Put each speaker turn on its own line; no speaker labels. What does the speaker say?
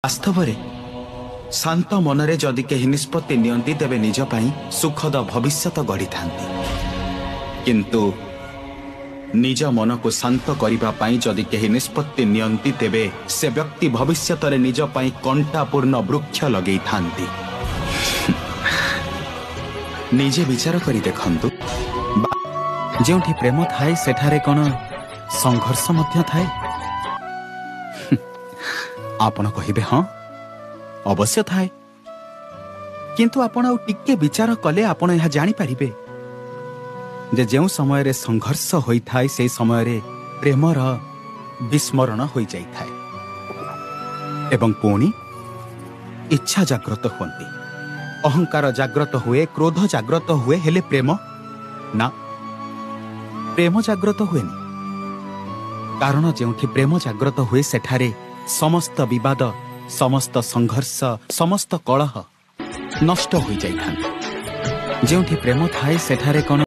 ବାସ୍ତବରେ ଶାନ୍ତ ମନରେ ଯଦି କେହି ନିଷ୍ପତ୍ତି ନିଅନ୍ତି, ତେବେ ନିଜ ପାଇଁ ସୁଖଦ ଭବିଷ୍ୟତ ଗଢ଼ିଥାନ୍ତି। କିନ୍ତୁ ନିଜ ମନକୁ ଶାନ୍ତ କରିବା ପାଇଁ ଯଦି କେହି ନିଷ୍ପତ୍ତି ନିଅନ୍ତି, ତେବେ ସେ ବ୍ୟକ୍ତି ଭବିଷ୍ୟତରେ ନିଜ ପାଇଁ କଣ୍ଟାପୂର୍ଣ୍ଣ ବୃକ୍ଷ ଲଗେଇଥାନ୍ତି। ନିଜେ ବିଚାର କରି ଦେଖନ୍ତୁ, ଯେଉଁଠି ପ୍ରେମ ଥାଏ ସେଠାରେ କ'ଣ ସଂଘର୍ଷ ମଧ୍ୟ ଥାଏ? ଆପଣ କହିବେ ହଁ, ଅବଶ୍ୟ ଥାଏ। କିନ୍ତୁ ଆପଣ ଆଉ ଟିକେ ବିଚାର କଲେ ଆପଣ ଏହା ଜାଣିପାରିବେ ଯେ ଯେଉଁ ସମୟରେ ସଂଘର୍ଷ ହୋଇଥାଏ, ସେହି ସମୟରେ ପ୍ରେମର ବିସ୍ମରଣ ହୋଇଯାଇଥାଏ ଏବଂ ପୁଣି ଇଚ୍ଛା ଜାଗ୍ରତ ହୁଅନ୍ତି, ଅହଙ୍କାର ଜାଗ୍ରତ ହୁଏ, କ୍ରୋଧ ଜାଗ୍ରତ ହୁଏ। ହେଲେ ପ୍ରେମ ନା, ପ୍ରେମ ଜାଗ୍ରତ ହୁଏନି। କାରଣ ଯେଉଁଠି ପ୍ରେମ ଜାଗ୍ରତ ହୁଏ, ସେଠାରେ ସମସ୍ତ ବିବାଦ, ସମସ୍ତ ସଂଘର୍ଷ, ସମସ୍ତ କଳହ ନଷ୍ଟ ହୋଇଯାଇଥାନ୍ତି। ଯେଉଁଠି ପ୍ରେମ ଥାଏ ସେଠାରେ କ'ଣ